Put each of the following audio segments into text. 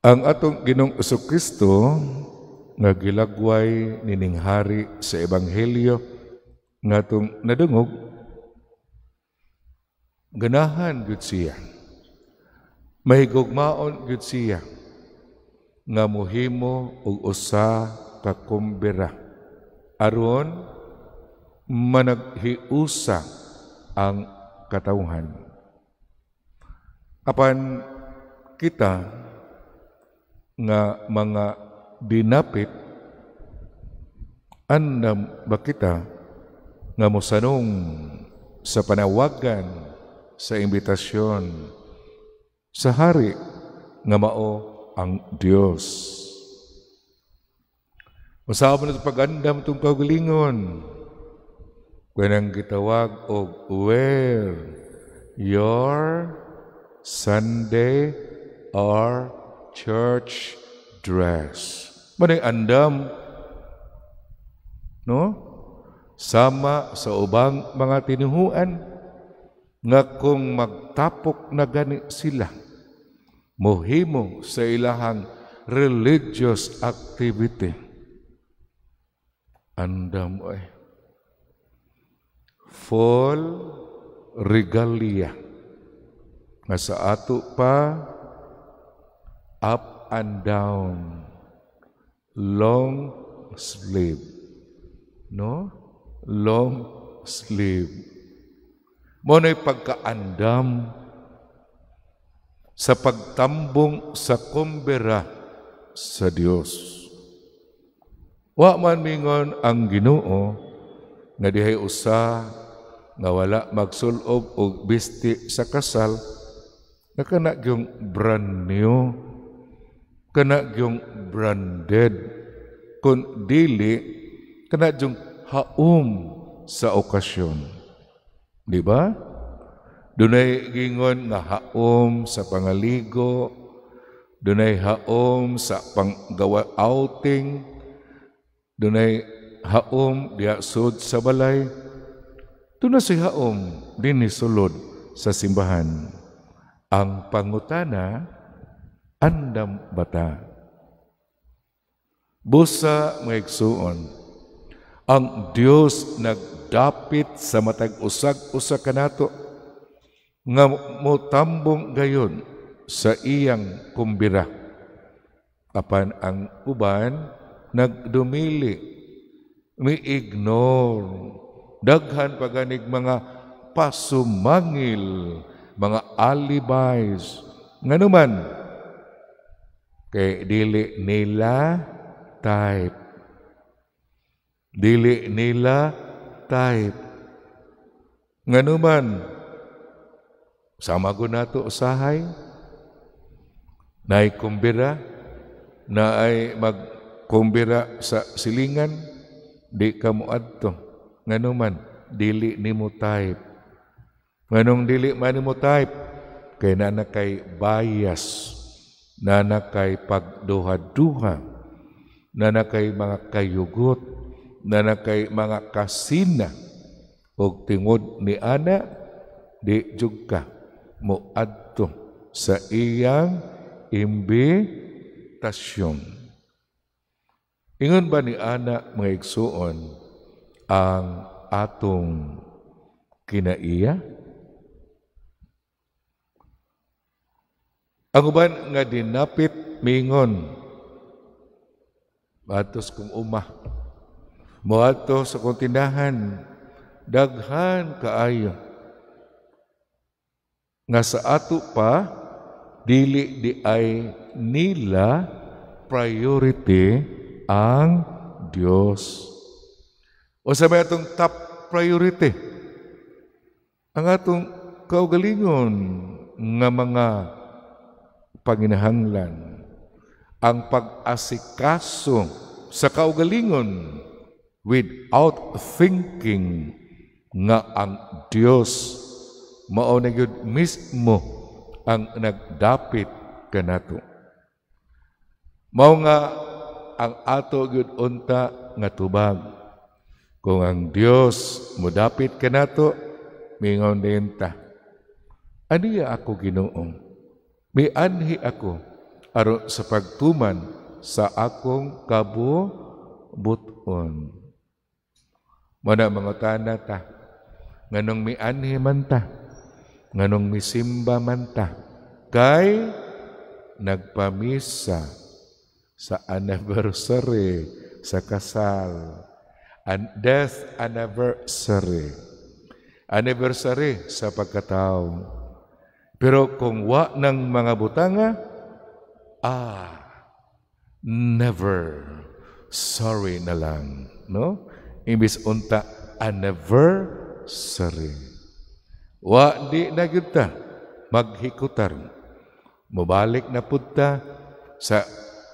Ang atong Ginoong Kristo nga gilagway nining hari sa Ebanghelyo nga atong nadungog, ganahan gyud siya. Mahigugmaon gyud siya nga mohimo og usa ka kumbira aron managhiusa ang katawhan. Apan kita nga mga dinapit, andam ba kita nga mosanong sa panawagan, sa imbitasyon sa hari nga mao ang Dios? Usaha man pag-andam itong kaugalingon kanang gitawag og "Wear your Sunday or church dress." Manay andam, no? Sama sa ubang mga tinuhuan nga kung magtapok na gani sila, mohimo sa ilahang religious activity. Andam ay full regalia nga sa ato pa up and down, long sleeve, no? Long sleeve. Mao na'y pagkaandam sa pagtambong sa kumbira sa Dios. Wa man mingon ang Ginoo nga dihay usa nga wala magsulob og bisti sa kasal nga kana gyung brand new, kana gyung branded, kun dili kana gyung haom sa okasyon. Di ba? Dunay gingon nga haom sa pangaligo, dunay haom sa panggawa outing, dunay haom diha sud sa balay. Duna si haom dinhi sulod sa simbahan. Ang pangutana, andam bata? Busa, mga igsuon, ang Dios nagdapit sa matag usag usa kanato nga motambong gayon sa iyang kumbira. Apan ang uban nagdumili, mi-ignore, daghan paganig mga pasumangil, mga alibis. Nganuman, kay dili nila type. Dili nila type. Nganuman, sama ko nato usahay, naay kumbira, naay magkumbira sa silingan, di ka moadto. Nganuman, dili nimo type. Nganong dili man nimo type? Kay naa kay bias, naa kay pagduha-duha, naa kay mga kayugot, naa kay mga kasina, og tingod ni ana di jud ka moadto sa iyang imbitasyon. Ingon ba ni ana, mga igsuon, ang atong kinaiya? Ang uban nga dinapit mingon, "Atos kong uma, moadto sa kong tindahan, daghan kaayo," nga sa ato pa dili di ay nila priority ang Dios. O sa may atong top priority? Ang atong kaugalingon nga mga panginahanglan, ang pag-asikaso sa kaugalingon without thinking nga ang Dios mao na gyud mismo ang nagdapit kanato. Mao nga ang ato gyud unta nga tubag, kung ang Dios modapit kanato, mingon din ta, "Aniya ako, Ginoo, mianhi ako aron sa pagtuman sa akong kabubuton. Mana mangutana ta, nganong mianhi man ta, nganong misimba man ta, kay nagpamisa sa anniversary sa kasal, and death anniversary, anniversary sa pagkatao. Pero kung wa ng mga butanga, never, sorry na lang, no? Imbis unta anniversary. Wa di na gyud ta maghikutar. Mobalik na pud ta sa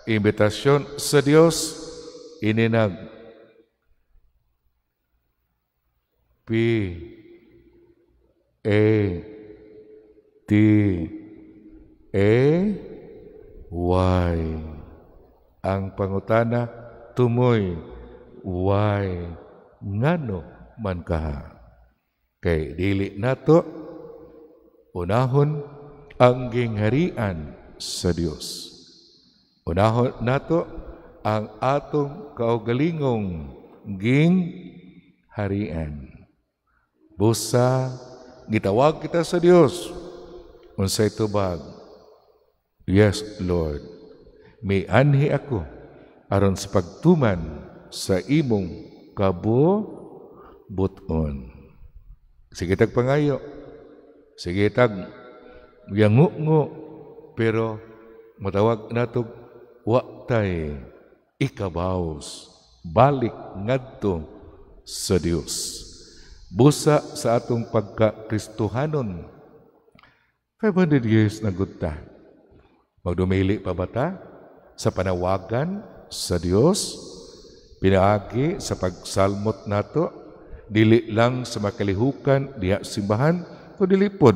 imbitasyon sa Dios, ini nag P A T A Y. Ang pangutana tumoy, why, ngano man kaha? Kay dili nato unahon ang gingharian sa Dios. Unahon nato ang atong kaugalingong gingharian. Busa gitawag kita sa Dios, unsay tubag? Yes, Lord. Mianhi ako aron sa pagtuman sa imong kabubuton. Sige tag pangayo, sige tag yangungo, pero matawag nato wa tay ikabaws, balik ngadto sa Dios. Busa sa atong pagka-Kristohanon, 500 years na gud ta. Magdumili pa ba ta sa panawagan sa Dios? Pinaagi sa pagsalmot nato, dili lang sa makalihukan diha simbahan, kundi pod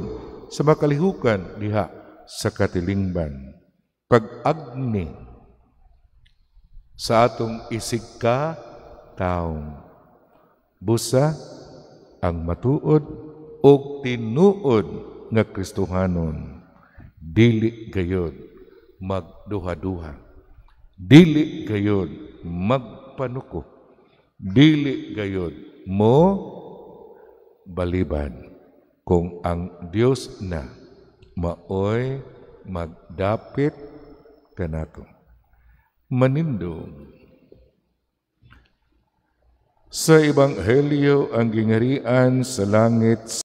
sa makalihukan diha sa katilingban. Pag-agni sa atong isig ka taong, busa ang matuod og tinuod nga Kristohanon, dili gayod magduha-duha, dili gayod magpanuko, dili gayod mo baliban kung ang Dios na maoy magdapit kanato. Manindog sa Ebanghelyo, ang gingharian sa langit.